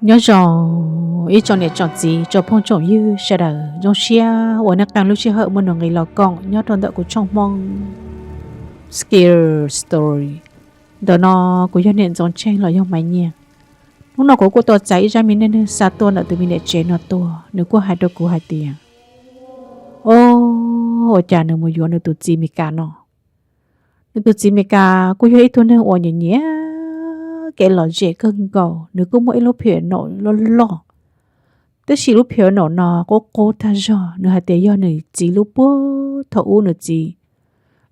Nyob zoo ib tsoom niam tsoom txiv tsoom phooj tsoom ywg sawv daws, zoo siab uas nej qee lub sij hawm muaj nuj nqis los koom nyob rau ntawm kuv tshooj Hmoob Scary Story. Ntawm no kuv yog niam Ntxoov Tsheej los yog Maiv Nyiaj. Hnub no kuv kuj tau txais ib zaj me neej neeg xa tuaj ntawm tus me niam tsev no tuaj, nws kuj hais rau kuv hais tias, o, ua cas nws mus yuav nws tus txiv Meskas no. Nws tus txiv Meskas kuj yog ib tug neeg uas nyiam nyiam kev lom zem kawg nkaus, nws kuj muaj ib lub piano loj loj, tab sis lub piano no qub qub tag zog. Nws hais tias yog nws txiv lub puag thaum ub, nws txiv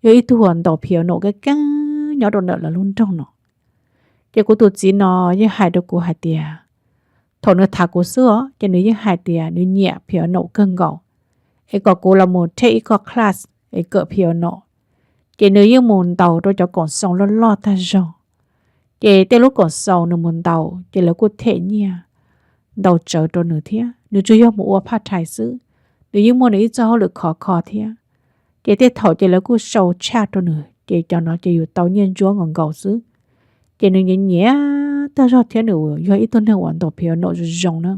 yog ib tug uas ntaus piano keej keej nyob rau ntawm lawv lub nroog no. Ces kuv tus txiv no yeej hais rau kuv hais tias, thaum nws tham kuv xwb os, ces nws yeej hais tias nws nyiam piano kawg nkaus, es kom kuv los mus take ib qho class es kawm piano. Ces nws yeej mus ntaus rau cov koom xoo loj loj tag zog. Ces tej lub koom xoo nws mus ntaus ces lawv kuj them nyiaj ntaus tsawv rau nws thiab. Nws tsuas yog mus ua part time xwb, nws yeej muaj nws ib txoj hauj lwm khov kho thiab. Ces tej thaum ces lawv kuj sau tshaj rau nws, ces cov no ces yus tau nyiaj ntsuab nkaus nkaus xwb. Ces nws nyiam nyiam tag zog thiab nws yog ib tug neeg uas ntaus piano zoo zoo na.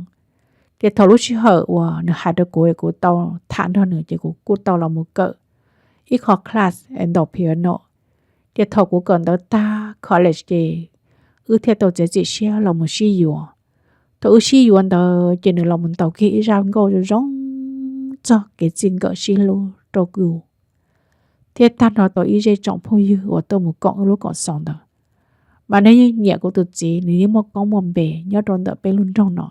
Ces thaum lub sij hawm uas nws hais rau kuv, kuv tau tham nrog nws, ces kuv kuj tau los mus kawm ib qho class ntaus piano. Ces thaum kuv kawm ntawv tag college ces wb thiaj tau txiav txim siab los mus sib yuav. Thaum wb sib yuav ntawd ces nws los mus ntaus kiag ib zaj nkauj zoo zoo txog kev txij nkawm sib hlub rau kuv thiab tag nrho tau ib zej tsoom phooj ywg uas tuaj mus koom wb lub koom xoo ntawd. Mas nws yeej nyiam kuv tus txiv, nws yeej muaj koob muaj npe nyob rau ntawm peb lub nroog no.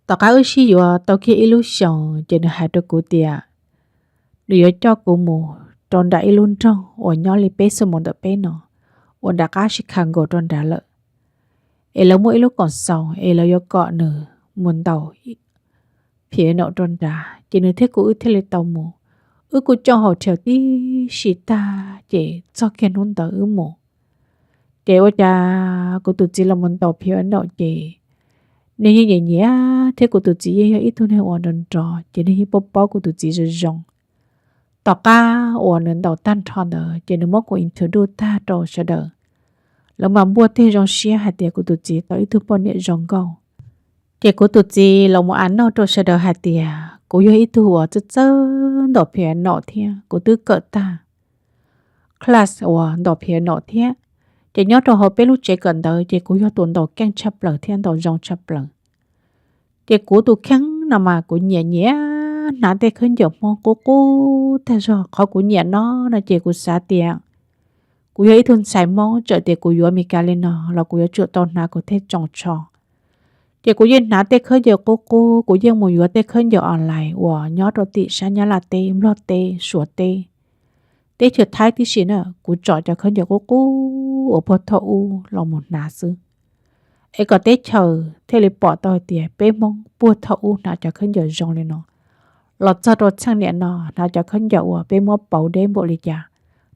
Tom qab wb sib yuav tau kiag ib lub xyoos ces nws hais rau kuv tias nws yuav coj kuv mus rau nram ib lub nroog uas nyob li peb xuab moos ntawm peb no, uas nram qab Chicago rau nrad lawm, es lawv muaj ib lub koom xoo es lawv yuav kom nws mus ntaus piano rau nrad. Ces nws thiab kuv wb thiaj li tau mus. Wb kuj coj hotel tib si tag ces txog kiag hnub ntawd wb mus. Ces ua cas kuv tus txiv los mus ntaus piano ces nws yeej nyiam nyiam thiab kuv tus txiv yeej yog ib tug neeg uas nrov nrov, ces nws yeej paub paub kuv tus txiv zoo zoo. Tom qab uas nws ntaus tag nrho ntawd ces nws muab kuv introduce tag rau sawv daws. Lawv mas npuaj teg zoo siab hais tias kuv tus txiv tau ib tug poj niam zoo nkauj. Ces kuv tus txiv los mus acknowledge rau sawv daws hais tias kuv yog ib tug uas txawj txawj ntaus piano thiab kuv twb kawm tag class uas ntaus piano thiab. Ces nyob rau hauv peb lub tsev kawm ntawv ces kuv yog tus ntaus keej tshaj plaws thiab ntaus zoo tshaj plaws. Ces kuv tus kheej no mas kuv nyiam nyiam hnav tej khaub ncaws Hmoob qub qub tag zog. Qhov kuv nyiam no no ces kuv xav tias kuv yog ib tug ntxhais Hmoob, txawm tias kuv yuav Meskas li no los kuv yuav tsum tau hnav kuv tej tsoos tsho. Ces kuv yeej hnav tej khaub ncaws qub qub, kuv yeej mus yuav tej khaub ncaws online uas nyob rau tim sab Nyab Laj teb, Nplog teb, Suav teb, teb chaws Thaib tib si na. Kuv tsom cov khaub ncaws qub qub uas puag thaum ub los mus hnav xwb, es kom teb chaws thiaj li pom tau hais tias peb Hmoob puag thaum ub hnav cov khaub ncaws zoo li no. Los txog rau txheej niam no hnav cov khaub ncaws uas peb muab pauv deb npaum li cas,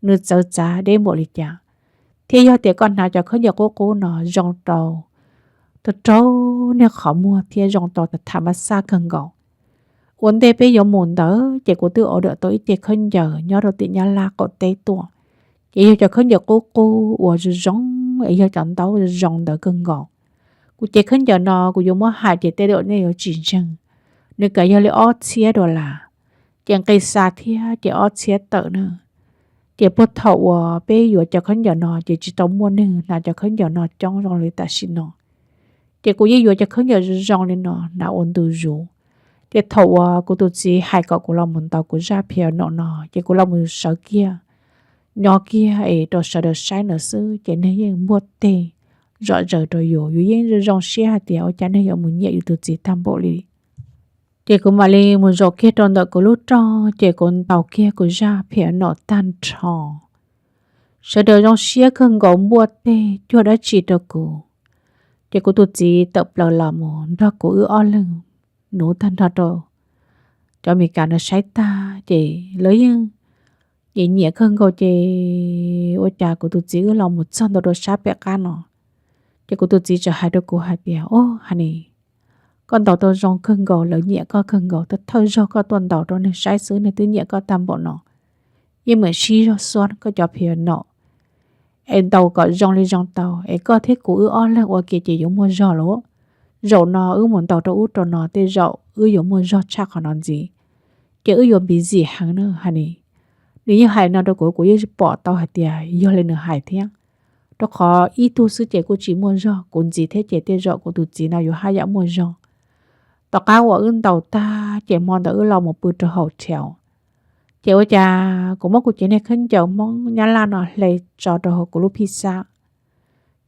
nws txawv txav deb npaum li cas, thiab yog tias koj hnav cov khaub ncaws qub qub no zoo rau rau rau niag qhov muag thiab zoo rau tham mab xaj kawg nkaus. Ua ntej peb yuav mus ntawd ces kuv twb order tau ib ce khaub ncaws nyob rau tim Nyab Laj qaum teb tuaj, ces yog cov khaub ncaws qub qub uas zoo zoo es yog cov ntaub zoo zoo ntawd kawg nkaus. Kuv cev khaub ncaws no kuv yuav muab hais ces tej zaum nej yuav tsis ntseeg, nws kav yog li ob txhiab dollar, ces nqi xa thiab ces ob txhiab tawm na. Ces puag thaum uas peb yuav cov khaub ncaws no ces tsis tau muaj neeg hnav cov khaub ncaws no coob zoo li tam sim no. Ces kuv yeej yuav cov khaub ncaws zoo zoo li no hnav ua ntu zus. Ces thaum uas kuv tus txiv hais kom kuv los mus ntaus kuv zaj piano no ces kuv los mus sawv kiag, nyob kiag es rau sawv daws saib ntawd xwb ces neeg yeej npuaj teg zom zaws rau yus, yus yeej zoo zoo siab hais tias ua cas neeg yuav mus nyiam yus tus txiv tag npaum li. Ces kuv mam li mus zaum kiag rau ntawm kuv lub rooj ces kuv ntaus kiag kuv zaj piano tag nrho. Sawv daws zoo siab kawg nkaus npuaj teg cuag dab tsi rau kuv. Ces kuv tus txiv tawm plaws los mus nrog kuv wb ob leeg nuv tag nrho rau cov Meskas no saib tag ces lawv yeej nyiam nyiam kawg nkaus ces ua cas kuv tus txiv wb los mus txog ntua rau sab pem qab no. Ces kuv tus txiv txawm hais rau kuv hais tias, o, honey, koj ntaus tau zoo kawg nkaus, lawv nyiam koj kawg nkaus, thawj thawj zaug koj tuaj ntaus rau neeg saib xwb neeg twb nyiam koj tag npaum no. Yeej meem sib zog xuab koj cov piano es ntaus kom zoo li zoo tau es koj thiab kuv wb ob leeg ua ke ces yuav muaj zog lawm. Zaum no wb mus ntaus rau ub rau no tej zaum wb yuav muaj zog tshaj qhov no ntxiv, ces wb yuav busy heev na ha ni. Nws yeej hais no rau kuv, kuv yeej pom tau hais tias yog li nws hais thiab, rau qhov ib tug xwb ces kuj tsis muaj zog, kuv ntxiv thiab ces tej zaum kuv tus txiv no yuav haj yam muaj zog. Tom qab uas wb ntaus tag ces hmo ntawd wb los mus pw rau hauv thiav, ces ua cas kuv muab kuv cev niag khaub ncaws Hmoob Nyab Laj no hle tso rau hauv kuv lub phij xab.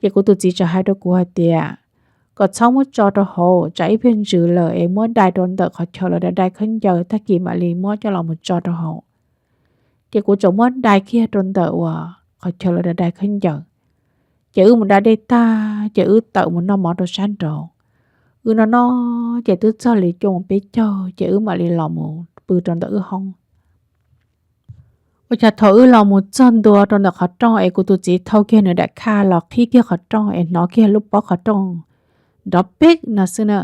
Ces kuv tus txiv txawm hais rau kuv hais tias, kom txhob muab tso rau hauv, tsam ib pliag ntsws lawm es muab dai rau ntawm qhov chaw lawv dai khaub ncaws tag kis mam li muab coj los mus tso rau hauv. Ces kuv txawm muab dai kiag rau ntawm uas qhov chaw lawv dai khaub ncaws. Ces wb mus da dej tag ces wb tawm mus noj mov rau sab nraud. Wb noj noj ces twb txog li cuaj moos peb caug ces wb mam li los mus pw rau ntawm wb hoob. Ua cas thaum wb los mus txog ntua rau ntawm qhov rooj es kuv tus txiv thau kiag nws daim khaj los qhib kiag qhov rooj es hnov kiag lub pob qhov rooj nrov peb no xwb na,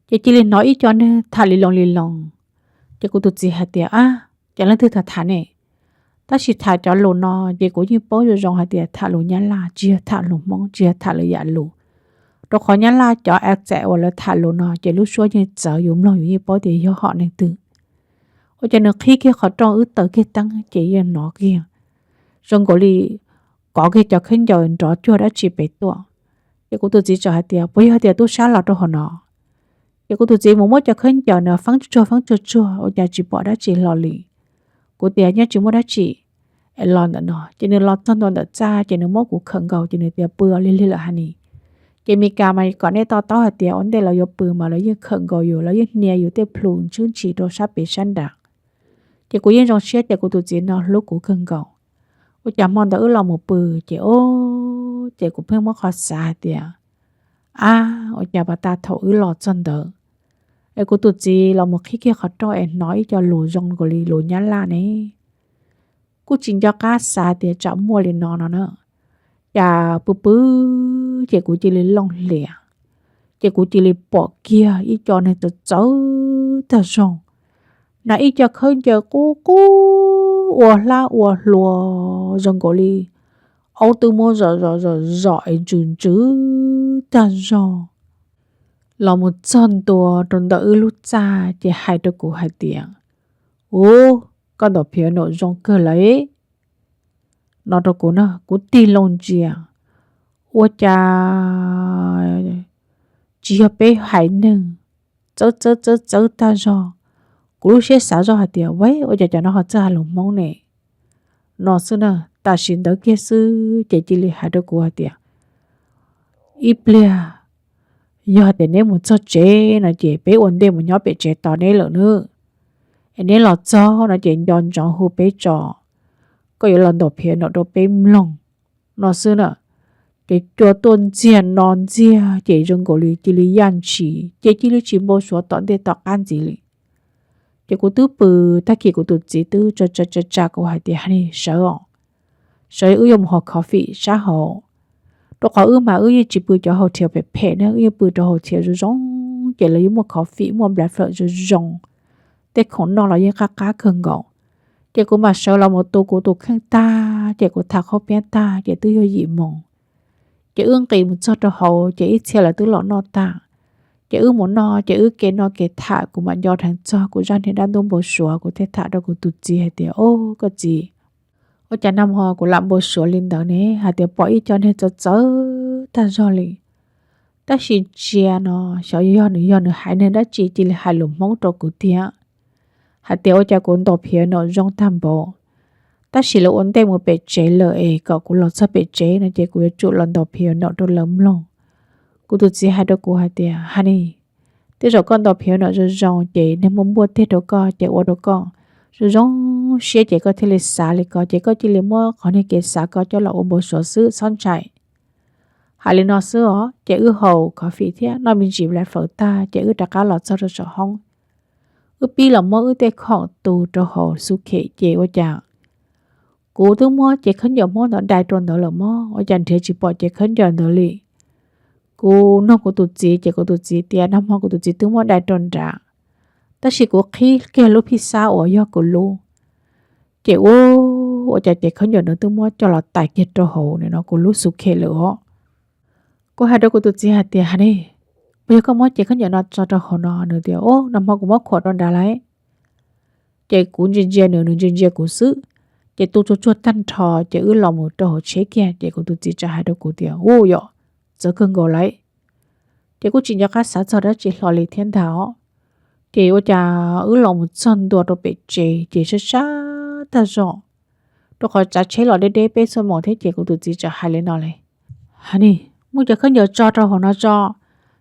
ces cia li hnov ib co neeg tham li loos li loos. Ces kuv tus txiv hais tias, ab, cas leej twg tham tham ne? Tab sis tham cov lus no ces kuv yeej paub zoo zoo hais tias tham lus Nyab Laj, tsis yog tham lus Hmoob, tsis yog tham lwm yam lus, rau qhov Nyab Laj cov accent uas lawv tham lus no ces lub suab yeej txawv, yus mloog yus yeej paub tias yog hom neeg twg. Ua cas nws qhib kiag qhov rooj wb taws kiag teeb ces yeej hnov kiag zoo nkaus li kov kiag cov khaub ncaws nrov cuag dab tsi pem tuaj. Ces kuv tus txiv txawm hais tias, puas yog tias tub sab los rau hauv no? Ces kuv tus txiv mus muab cov khaub ncaws no feeb tsuag tsuag feeb tsuag tsuag ua cas tsis pom dab tsi hlo li. Kuv tias, nyob tsis muaj dab tsi es los ntawm no. Ces nws los txog ntua ntawm txaj ces nws muab kuv khawm nkaus ces nws tias, pw lig lig lawm ha ni. Ces Meskas mas kom nej to taub hais tias ua ntej lawv yuav pw mas lawv yeej khawm nkaus yus, lawv yeej hnia yus tej plhu ntshwb ntshis rau sab pem sab nrad. Ces kuv yeej zoo siab ces kuv tus txiv no hlub kuv kawg nkaus. Ua cas hmo ntawd wb los mus pw ces, o, ces kuv pheej muab qhov xav hais tias, ab, ua cas pas tas thaum wb los txog ntawd es kuv tus txiv los mus qhib kiag qhov rooj es hnov ib co lus zoo nkaus li lus Nyab Laj ne. Kuj tsis nco qab xav tias tsam muaj li no no na. Cas pw pw ces kuv cia li looj hlias, ces kuv cia li pom kiag ib co neeg txawv txawv tag zog, hnav ib co khaub ncaws qub qub ua hlab ua hlua zoo nkaus li aub twb muab zom zom zom zom es ntsws ntsws tag zog, los mus txog ntua rau ntawm wb lub txaj ces hais rau kuv hais tias, u, koj ntaus phiano zoo kawg lawm no rau kuv na. Kuv tig loo ntsia, ua cas tsis yog peb haiv neeg, txawv txawv txawv txawv tag zog. Kuv lub siab xav zoj hais tias, ua cas cov no ho txawj hais lus Hmoob ne, no xwb na. Tam sim ntawd kiag xwb ces cia li hais rau kuv hais tias, ib pliag yog hais tias neb mus txog tsev no ces peb ua ntej mus nyob pem tsev tos neb lawm nawb. Es neb los txog no ces nco ntsoov hu peb tso, koj yuav los ntaus phiano rau peb mloog, no xwb na. Ces cua tuaj ntxiag no ntxiag ces zoo nkaus li cia li yaj ntshis ces cia li tsis npau suav tom ntej tom qab ntxiv li. Ces kuv twb pw tag kis kuv tus txiv twb tsa tsa tsa kuv hais tias, ha ni, sawv os, sawv wb yuav mus haus coffee sab hauv. Rau qhov wb mas wb yeej tsis pw cov hauv thiav phem phem na, wb yeej pw rau hauv thiav zoo zoo ces lawv yeej muaj coffee muaj breakfast zoo zoo, tej khoom noj los yeej qab qab kawg nkaus. Ces kuv mam sawv los mus tu kuv tus kheej tag ces kuv tham khaub piab tag ces twb yog yim moos. Ces wb nqis mus txog rau hauv ces ib txhia lawv twb los noj tag. Ces wb mus noj ces wb kev noj kev tham kuv mam nco dheev txog kuv zaj niag dab ntub npau suav kuv thiaj tham rau kuv tus txiv hais tias, o, koj txiv, ua cas nag hmo kuv lam npau suav li ntawd ne, hais tias pom ib co neeg txawv txawv tag zog li. Tab sis ntsia no xyov yog nws yog nws haiv neeg dab tsi cia li hais lus Hmoob rau kuv tiag, hais tias ua cas kuv ntaus phiano zoo tag npaum, tab sis lawv ua ntej mus pem tsev lawm es kom kuv los txog pem tsev no ces kuv yuav tsum los ntaus phiano rau lawv mloog. Kuv tus txiv hais rau kuv hais tias, ha ni, tej zaum koj ntaus phiano zoo zoo ces neeg muaj npuaj teg rau koj ces ua rau koj zoo zoo siab ces koj thiaj li xav li ko ces koj cia li muab qhov niag kev xav ko coj los ua npau suav xwb, txhob ntshai. Hais li no xwb os ces wb haus coffee thiab noj me ntsis breakfast tag ces wb rov qab los txog rau saum hoob. Wb pib los muab wb tej khoom tu rau hauv xu khem ces ua cas kuv twb muab cev khaub ncaws Hmoob ntawd dai rau ntawd lawm mog, ua cas nrhiav tsis pom cev khaub ncaws ntawd li. Kuv nug kuv tus txiv ces kuv tus txiv tias nag hmo kuv tus txiv twb muab dai rau nrad, tab sis kuv qhib kiag lub phij xab uas yog kuv lub, ces ua, ua cas cev khaub ncaws ntawd twb muab coj los tais kiag rau hauv no kuv lub xu khem lawm os. Kuv hais rau kuv tus txiv hais tias, ha ni, Puas yog koj muab cev khaub ncaws no tso rau hauv no? Nws tias, Ub, nag hmo kuv muab khuam rau nrad lawm. Ces kuv ntsia ntsia nws, nws ntsia ntsia kuv xwb. Ces tu tsuag tsuag tag nrho ces wb los mus rau hauv tsheb kiag ces kuv tus txiv txawm hais rau kuv tias, Ub, yom, txawv kawg nkaus lawm. Ces kuj tsis nco qab xav txog dab tsi hlo li thiab ntag os. Ces ua cas wb los mus txog ntua rau pem tsev ces sab sab tag zog, rau qhov tsav tsheb los deb deb peb xuab moos thiab ces kuv tus txiv txawm hais li no li, Hais ni, muab cov khaub ncaws tso rau hauv no tso,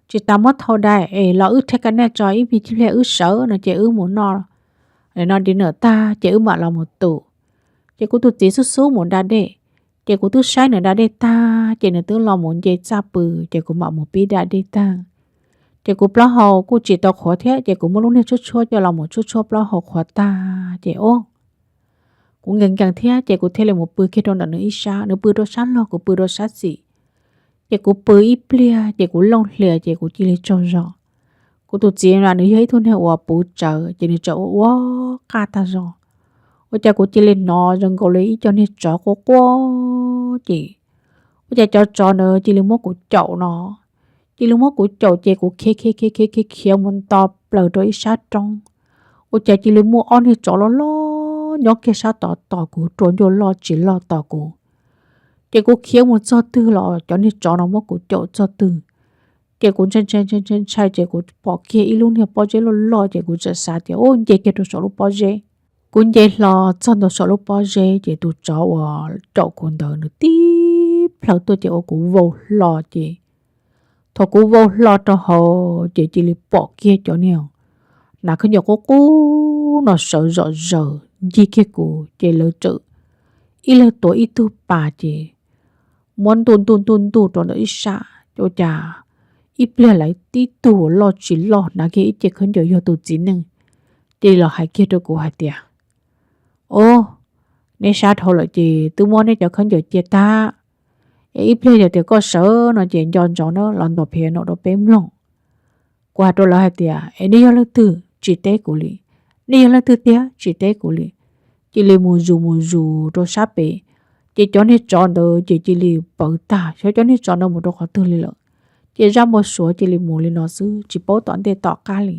tsis tas muab thau dai es los wb thiab ka nej tso ib me pliag wb sawv no ces wb mus noj no dinner tag ces wb mam los mus tu. Ces kuv tus txiv xub xub mus da dej, ces kuv twb saib nws da dej tag ces nws twb los mus nce txaj pw, ces kuv mam mus pib da dej tag. Ces kuv plaub hau kuj tsis tau qhuav thiab ces kuv muab lub niag tshuab tshuab coj los mus tshuab tshuab plaub hau qhuav tag ces o, kuv nkees nkees thiab ces kuv thiaj li mus pw kiag rau ntawm nws ib sab, nws pw rau sab laug kuv pw rau sab xis. Ces kuv pw ib pliag ces kuv looj hlias ces kuv cia li tsaug zog. Kuv tus txiv na nws yog ib tug neeg uas puv tsawv ces nws tseem ua ua qaj tag zog. Ua cas kuv cia li hnov zoo nkaus li ib co niag tsov quaj quaj ces ua cas cov tsov ntawd cia li muab kuv caum no. Cia li muab kuv caum ces kuv khiav khiav khiav khiav khiav khiav mus nto plaws rau ib sab roob. Ua cas cia li muaj ob niag tsov loj loj nyob kiag sab tod tos kuv, rua ncauj loj tsis loj tos kuv. Ces kuv khiav mus txog twg los cov niag tsov no muab kuv caum txog twg. Ces kuv ntshai ntshai ntshai ntshai ntshai ces kuv pom kiag ib lub niag pob zeb loj loj ces kuv txawm xav tias, Ub, nce kiag rau saum lub pob zeb. Kuv nce hlo txog ntua saum lub pob zeb ces tus tsov uas caum kuv ntawd nws tib plhaw tuaj ces ua kuv vau hlo ces thaum kuv vau hlo rau hauv ces cia li pom kiag cov niag nas khaub ncaws qub qub no sawv zom zaws ncig kiag kuv ces lawv txawm ib leeg tuav ib tug pas ces muab ntuj ntuj ntuj ntuj rau ntawm ib sab. Ua cas ib pliag lawv tib tug uas loj tsis loj hnav kiag ib ce khaub ncaws yog tus txiv neej cia li los hais kiag rau kuv hais tias, Ob, neb sab dhau lawm ces twb muab neb cov khaub ncaws cia tag, es ib pliag yog tias koj sawv no ces nco ntsoov na los ntaus piano rau peb mloog. Kuv hais rau lawv hais tias, Es nej yog leej twg? Tsis teb kuv li. Nej yog leej twg thiab? Tsis teb kuv li. Cia li mus zus mus zus rau sab pem, ces cov niag tsov ntawd ces cia li pawv tag, xyov cov niag tsov ntawd mus rau qhov twg li lawm. Ces zaj npau suav cia li mus li no xwb tsis paub tom ntej tom qab li.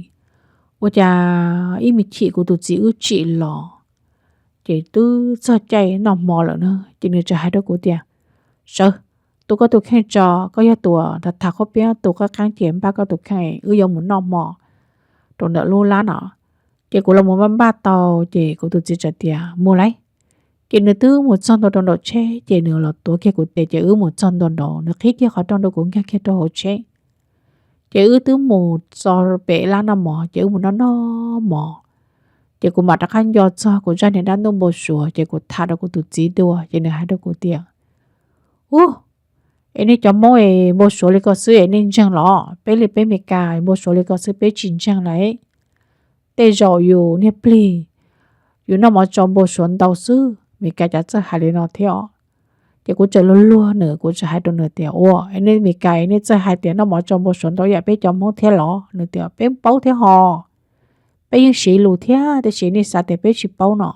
Ua cas ib me chim kuv tus txiv wb tsim los, ces twb txog caij noj hmo lawm na ces nws txawm hais rau kuv tias, Sawv, tu koj tus kheej tso, koj yog tus tham qhob piab tu qab qeeb ces npaj koj tus kheej, wb yuav mus noj hmo rau ntawm lub lab no. Ces kuv los mus npaj npaj tau ces kuv tus txiv txawm tias, Mus lauj. Ces nws twb mus txog ntua rau nraum tsheb ces nws los tuav kiag kuv tes ces wb mus txog ntua nraud, nws qhib kiag qhov rooj rau kuv nkag kiag rau hauv tsheb. Ces wb twb mus txog pem lab noj mov ces wb mus noj noj mov. Ces kuv mam rov qab nco txog kuv zaj niag dab ntuj npau suav ces kuv tham rau kuv tus txiv dua ces nws hais rau kuv tias, Ub, es nej cov Hmoob es npau suav li ko xwb es nej ntseeg los? Peb li peb Meskas npau suav li ko xwb peb tsis ntseeg lauj. Tej zaum yus niag plig, yus noj mov tso npau suav ntau xwb, Meskas cas txawj hais li no thiab os. Ces kuv txawm luag luag nws, kuv txawm hais rau nws tias, Ua, es nej Meskas nej txawj hais tias noj mov tso npau suav ntau yam peb cov Hmoob thiab los? Nws tias, Peb paub thiab ho, peb yeej siv lus thiab, tiam sis nej xav tias peb tsis paub no.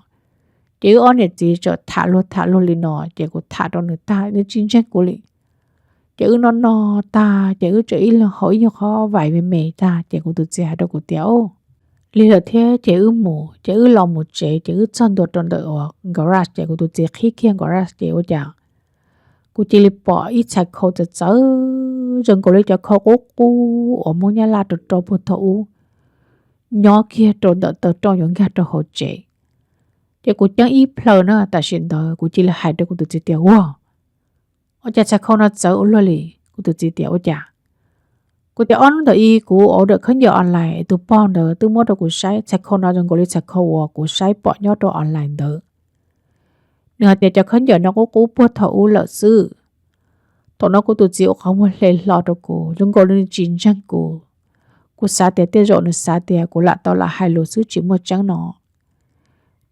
Ces wb ob niam txiv txawm tham luag tham luag li no ces kuv tham rau nws tag nws tsis ntseeg kuv li. Ces wb noj noj tag ces wb txawm ib leeg haus ib nyuag qhov vais me me tag ces kuv tus txiv hais rau kuv tias, Ub, lig lawm thiab ces wb mus. Ces wb los mus tsev ces wb txog ntua rau ntawm uas garage ces kuv tus txiv qhib kiag garage ces ua cas kuv cia li pom ib txhais khau txawv txawv zoo nkaus li cov khau qub qub uas Hmoob Nyab Laj rau rau puag thaum ub nyob kiag rau ntawm taw rooj yuav nkag rau hauv tsev. Ces kuv ceeb ib plhaw na, tam sim ntawd kuv cia li hais rau kuv tus txiv tias, Ua, ua cas txhais khau no txawv ua luaj li? Kuv tus txiv tias, Ua cas? Kuv tias, Ob hnub ntawm i kuv order khaub ncaws online, tus pog ntawd twb muab rau kuv saib, txhais khau no zoo nkaus li txhais khau uas kuv saib pom nyob rau online ntawd. Nws hais tias cov khaub ncaws no qub qub puag thaum ub lawm xwb. Thaum no kuv tus txiv ua qhov muag hle hlo rau kuv, zoo nkaus li nws tsis ntseeg kuv. Kuv xav tias tej zaum nws xav tias kuv lam tau lam hais lus xwb tsis muaj tseeb no.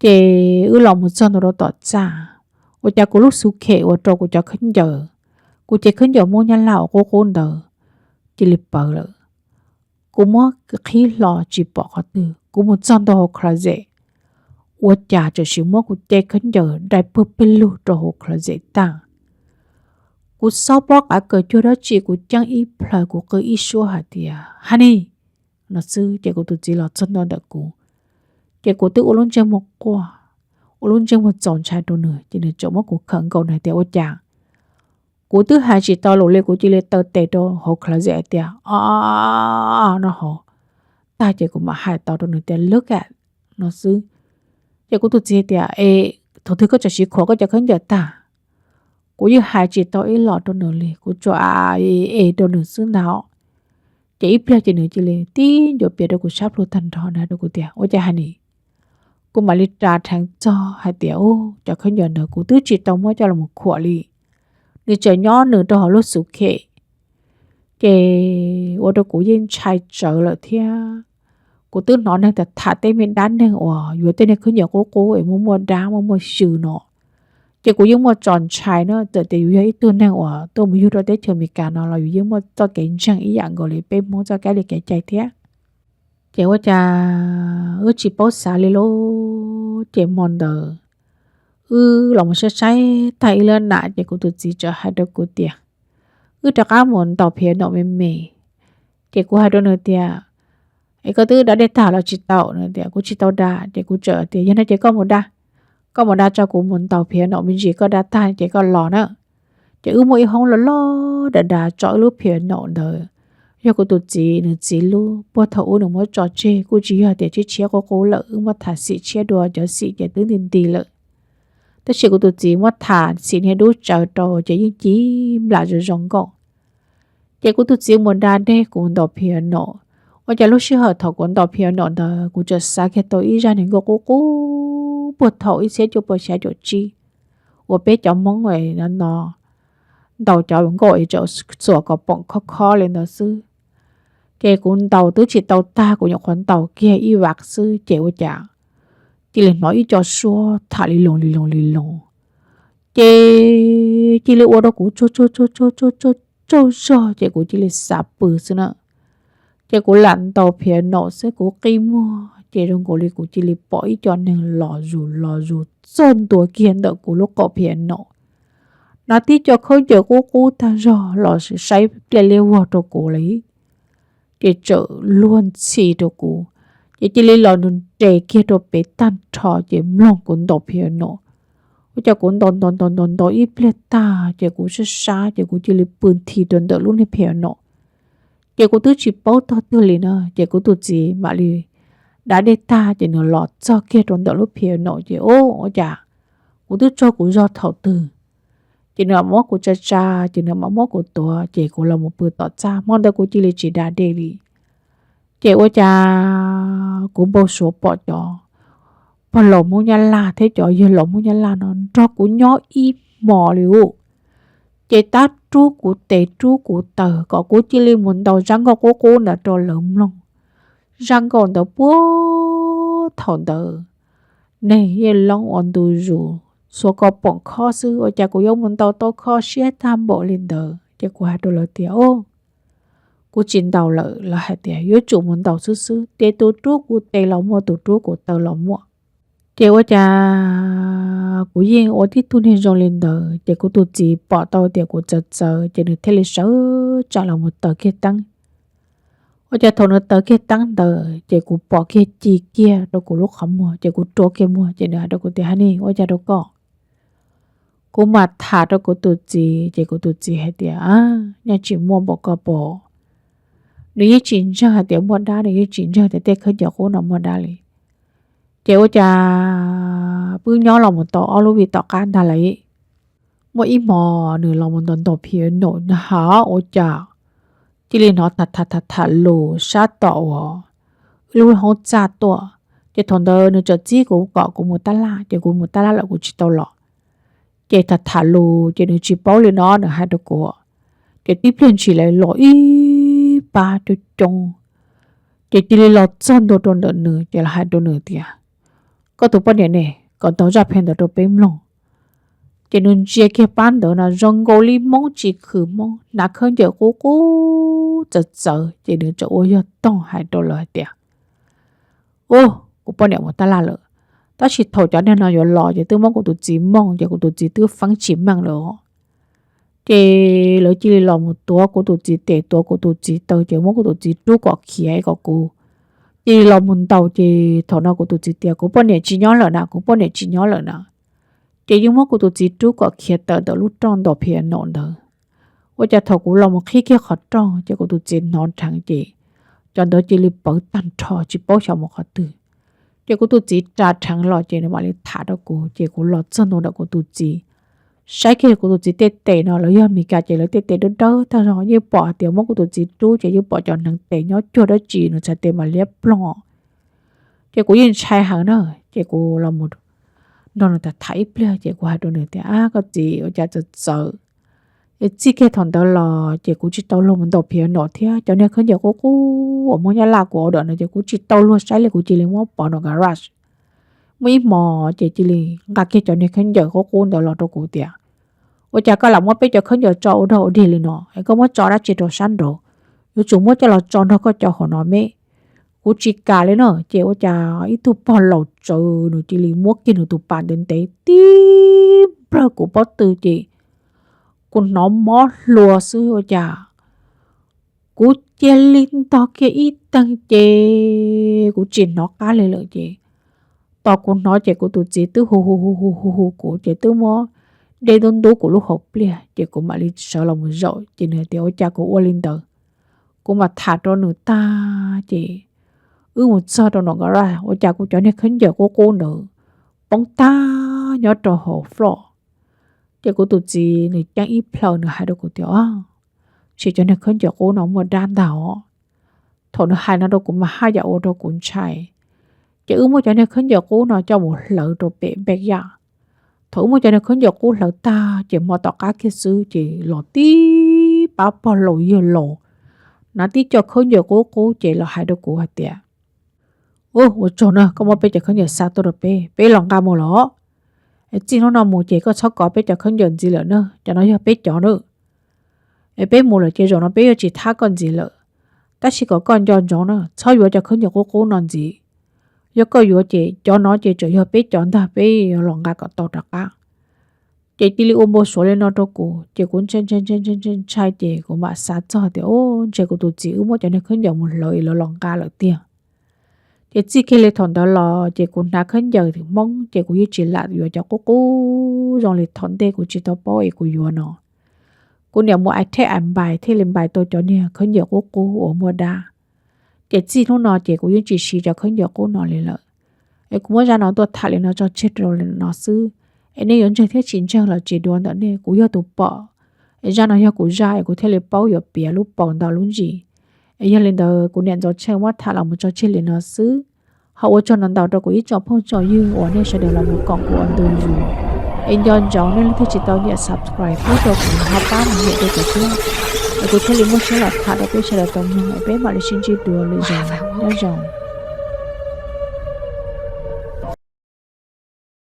Ces wb los mus txog ntua rau tom txaj, ua cas kuv lub xu khem uas rau kuv cov khaub ncaws, kuv cev khaub ncaws Hmoob Nyab Laj uas qub qub ntawd cia li pawv lawm. Kuv muab qhib hlo tsis pom qhov twg, kuv mus txog ntua hauv closet, ua cas txawm sis muab kuv cev khaub ncaws dai puag pes lug rau hauv closet tag. Kuv xob pob qav kaws cuag dab tsi kuv ceeb ib plhaws kuv qw ib suab hais tias, Honey! No xwb ces kuv tus txiv los txog ntua ntawm kuv, ces kuv twb ua lub ntsej muag quaj, ua lub ntsej muag txaus ntshai rau nws, ces nws tseem muab kuv khawm nkaus, nws hais tias, Ua cas? Kuv twb hais tsis tau lus li kuv cia li taw tes rau hauv closet hais tias, O, no hauv tag ces kuv mam hais tau rau nws tias, Look at, no xwb. Ces kuv tus txiv tias, Es thaum twg koj tseem siv khuam koj cov khaub ncaws tag? Kuv yeej hais tsis tau ib los rau nws li, kuv tsuas a e rau nws xwb ntag. Ces ib pliag ces nws cia li tib ncuav pias rau kuv sab plhu tag nrho na, rau kuv tias, Ua cas, Honey? Kuv mam li ras dheev txog hais tias, Ub, cov khaub ncaws ntawd kuv twb tsis tau muab coj los khuam li, nws tseem nyob nws rau hauv lub xuv khem. Ces ua rau kuv yeej ntshai tsawv lawm thiab. Kuv twb hnov neeg tham tej me dab neeg uas yuav tej niag khaub ncaws qub qub es muaj muaj dab muaj muaj xyw no, ces kuv yeej muaj tso ntshai na, txawm tias yus yog ib tug neeg uas tuaj mus yug rau teb chaws Amelikas no los yus yeej muaj txoj kev ntseeg ib yam nkaus li peb Hmoob txoj kab li kev cai thiab. Ces ua cas wb tsis paub xav li lauj, ces hmo ntawd wb los mus saib saib tag ib lub nam ces kuv tus txiv txawm hais rau kuv tias, Wb rov qab mus ntaus piano me me. Ces kuv hais rau nws tias, Es koj twb da dej tag los tsis tau? Nws tias, Kuv tsis tau da. Ces kuv txawm tias, Yog no ces koj mus da, koj mus da tso kuv mus ntaus piano me ntsis, koj da tag ces koj los na. Ces wb muaj ib hoob loj loj dav dav tso wb lub piano ntawd, yog kuv tus txiv nws txiv lub, puag thaum ub nws muab tso tseg, kuj tsis yog tias tshiab tshiab qub qub lawm, wb muab tham xim tshiab dua, cov xim ces twb nti nti lawm. Tab sis kuv tus txiv muab tham xim niag dub tsawv rau ces yeej ci nplam zoo zoo nkauj. Ces kuv tus txiv mus da dej, kuv ntaus piano. Ua cas lub sij hawm thaum kuv ntaus piano ntawd kuv txawm xav kiag tau ib zaj niag nkauj qub qub puag thaum ib txhiab cuaj pua xya caum tsib uas peb cov Hmoob no ntaus cov nkauj es txawm xuas kom poom khob khob li ntawd xwb. Ces kuv ntaus twb tsis tau tag, kuv nyuam qhuav ntaus kiag ib vam xwb ces ua cas cia li hnov ib co suab tham li loos li loos li loos, ces cia li ua rau kuv tsaug tsaug tsaug tsaug tsaug tsaug zog ces kuv cia li xav pw xwb na. Ces kuv lam ntaus piano xwb, kuv qi muag ces zoo nkaus li kuv cia li pom ib co neeg los zus los zus txog ntua kiag ntawm kuv lub qaum piano, hnav tib co khaub ncaws qub qub tag zog los saib pliaj liab vog rau kuv li. Ces txawm luag ntxhi rau kuv, ces cia li los nres kiag rau pem tag nrho ces mloog kuv ntaus piano. Ua cas kuv ntaus ntaus ntaus ntaus ntaus ib pliag tag ces kuv sab sab ces kuv cia li pw nthi rau ntawm lub niag piano. Ces kuv twb tsis paub tog twg li na, ces kuv tus txiv mam li da dej tag ces nws los txog kiag rau ntawm lub piano ces ua cas kuv twb tsaug kuv zog thaum twg. Ces nws mam muab kuv tsa tsa, ces nws mam muab kuv tuav ces kuv los mus pw tom txaj, hmo ntawd kuv cia li tsis da dej li. Ces ua cas kuv npau suav pom cov pog laus Hmoob Nyab Laj thiab cov yawg laus Hmoob Nyab Laj no nrog kuv nyob ib hmos li ub. Ces tab rub kuv tes rub kuv taw kom kuv cia li mus ntaus zaj nkauj qub qub ntawd rau lawv mloog. Zaj nkauj ntawd puag thaum ntawd neeg yeej loob ua ntu zus, xuas kom poom khob xwb, ua cas kuv yuav mus ntaus tau kho siab tag npaum li ntawd. Ces kuv hais rau lawv tias, Kuv tsis ntaus lawm. Lawv hais tias, Yuav tsum mus ntaus xwb xwb, ces tus rub kuv tes los muaj, tus rub kuv taw los muaj. Ces ua cas kuv yeej ua tib tug niag zoo li ntawd, ces kuv tus txiv pom tau tias kuv txawv txawv ces nws thiaj li sawv tsees los mus taws kiag teeb. Ua cas thaum nws taws kiag teeb ntawd ces kuv pom kiag ci kiag rau kuv lub qhov muag, ces kuv rua kiag muag ces nws hais rau kuv tias, Honey, ua cas rau koj? Kuv mam tham rau kuv tus txiv, ces kuv tus txiv hais tias, Nyaj tsis muaj npaum ko pom. Nws yeej tsis ntseeg hais tias muaj dab, nws yeej tsis ntseeg tias tej khaub ncaws qub no muaj dab li. Ces ua cas pw nyob los mus tau ob lub vij tom qab ntag lawm, muaj ib hmos nws los mus ntaus ntaus piano na has, ua cas cia li hnov tham tham tham tham lus sab tom uas wb lub hoob txaj tuaj. Ces thaum ntawd nws txawm txib kuv kom kuv mus tab laj, ces kuv mus tab laj lawm kuv tsis tau los. Ces tham tham lus ces nws tsis paub li no, nws hais rau kuv, ces tib pliag ntshis lawv los ib pab coob coob, ces cia li los txog ntua rau ntawm nws ces los hais rau nws tias, Koj tus poj niam ne, kom ntaus zaj phem ntawd rau peb mloog. Ces nws ntsia kiag pab ntawd no zoo nkaus li Hmoob tsis khwv Hmoob, hnav khaub ncaws qub qub txawv txawv, ces nws txawm ua yog toog hais rau lawv hais tias, Ub, kuv poj niam mus tab laj lawm, tab sis thaum cov neeg no yuav los ces twb muab kuv tus txiv mooj, ces kuv tus txiv twb feeb tsis meej lawm os. Ces lawv cia li los mus tuav kuv tus txiv tes, tuav kuv tus txiv taw, ces muab kuv tus txiv rub kom khiav kom kuv cia li los mus ntaus. Ces thaum no kuv tus txiv tias, kuv poj niam tsis nyob lawm na, kuv poj niam tsis nyob lawm na. Ces yeej muab kuv tus txiv rub kom khiav tawm ntawm lub rooj ntaus phiano ntawd. Ua cas thaum kuv los mus qhib kiag qhov rooj ces kuv tus txiv hnov dheev ces cov ntawd cia li pawv tag nrho tsis paub xyov mus qhov twg. Ces kuv tus txiv ras dheev los ces nws mam li tham rau kuv, ces kuv los txog ntua ntawm kuv tus txiv, saib kiag kuv tus txiv tej tes no, lawv yog Meskas ces lawv tej tes dawb dawb tag zog, yeej pom hais tias muab kuv tus txiv rub ces yeej pom cov hneev tes nyob cuag dab tsi, nws txhais tes mas liab ploog. Ces kuv yeej ntshai heev na, ces kuv los mus nrog nws tham tham ib pliag ces kuv hais rau nws tias, ab, koj txiv, ua cas txawv txawv. Es txij kiag thaum ntawd los ces kuv tsis tau luag mus ntaus phiano thiab. Cov niag khaub ncaws qub qub uas muab Nyab Laj kuv order no ces kuv tsis tau luag saib li, kuv cia li muab pov nram garage. Muaj ib hmos ces cia li nqa kiag cov niag khaub ncaws qub qub ntawd los rau kuv tias, ua cas koj lam muab peb cov khaub ncaws tso ua dog ua dig li no es koj muab tso dab tsi rau sab nraud? Yuav tsum muab coj los tso nrog koj cov hauv no me. Kuv tsis kam li no ces ua cas ib tug pog laus tsawv nws cia li muab kiag nws tus pas ntev ntev tib nplawg kuv pob tw ces kuv hnov mob hlua xwb ua cas kuv cia li ntog kiag ib teeg ces kuv tsis hnov qab li lawm ces tos kuv hnov ces kuv tus txiv twb hu hu hu hu hu hu kuv ces twb muab dej ntub ntub kuv lub hauv pliaj ces kuv mam li sawv los mus zaum ces nws tias ua cas kuv ua li ntawd. Kuv mam tham rau nws tag ces wb mus txog rau nram garage ua cas kuv cov niag khaub ncaws qub qub ntawd poob tag nyob rau hauv floor. Ces kuv tus txiv nws ceeb ib plhaw nws hais rau kuv tias, o, sim cov niag khaub ncaws qub no muaj dab ntag os. Thaum nws hais no rau kuv mas haj yam ua rau kuv ntshai. Ces wb muab cov niag khaub ncaws qub no coj mus hlawv rau pem npej yaj. Thaum wb muab cov niag khaub ncaws qub hlawv tag ces hmo tom qab kiag xwb ces los tib pab pog laus yawg laus hnav tib co khaub ncaws qub qub ces los hais rau kuv hais tias, u, ua tsaug na, koj muab peb cov khaub ncaws xa tuaj rau peb, peb los nqa mus los. Es txij hnub no mus ces koj txhob kov peb cov khaub ncaws ntxiv lawm na, cov no yog peb cov na. Es peb mus lawm ces zaum no peb yuav tsis thab koj ntxiv lawm. Tab sis kom koj nco ntsoov na, txhob yuav cov khaub ncaws qub qub no ntxiv. Yog koj yuav ces cov no ces tseem yog peb cov ntag, peb yuav los nqa kom tau rov qab. Ces cia li ua npau suav li no rau kuv ces kuv ntshai ntshai ntshai ntshai ntshai ces kuv mam xav txog tias, u, ntshe kuv tus txiv wb muab cov niag khaub ncaws mus hlawv es lawv los nqa lawm tiag. Ces txij kiag li thaum ntawd los ces kuv hnav khaub ncaws Hmoob ces kuv yeej tsis lam yuav cov qub qub zoo li thaum ntej kuv tsis tau paub es kuv yuav no. Kuv niam mus ais thej ais npais thiaj li npais tau cov niag khaub ncaws qub qub uas muaj dab. Ces txij hnub no ces kuv yeej tsis siv cov khaub ncaws qub no li lawm. Es kuv muab zaj no tuaj tham li no tso tseg rau no xwb. Es nej yuav ntseeg thiab tsis ntseeg los tsis dua ntawm nej, kuv yog tus pom. Es zaj no yog kuv zaj es kuv thiaj li paub yuav piav lub paus ntau lub ntsis. Es yog li ntawd kuv niam Ntxoov Tsheej muab tham los mus tso tseg li no xwb. Ho ua tsaug ntau ntau rau kuv ib tsoom phooj tsoom ywg uas nej sawv daws los mus koom kuv ua ntu zus. Es nco ntsoov nej leej twg tsis tau nyiam subscribe pub rau kuv ho pab mus nyiam rau kuv thiab, es kuv thiaj li muaj siab los tham rau peb sawv daws tau mloog es peb mam li sib ntsib dua lwm zaus. Nyob zoo.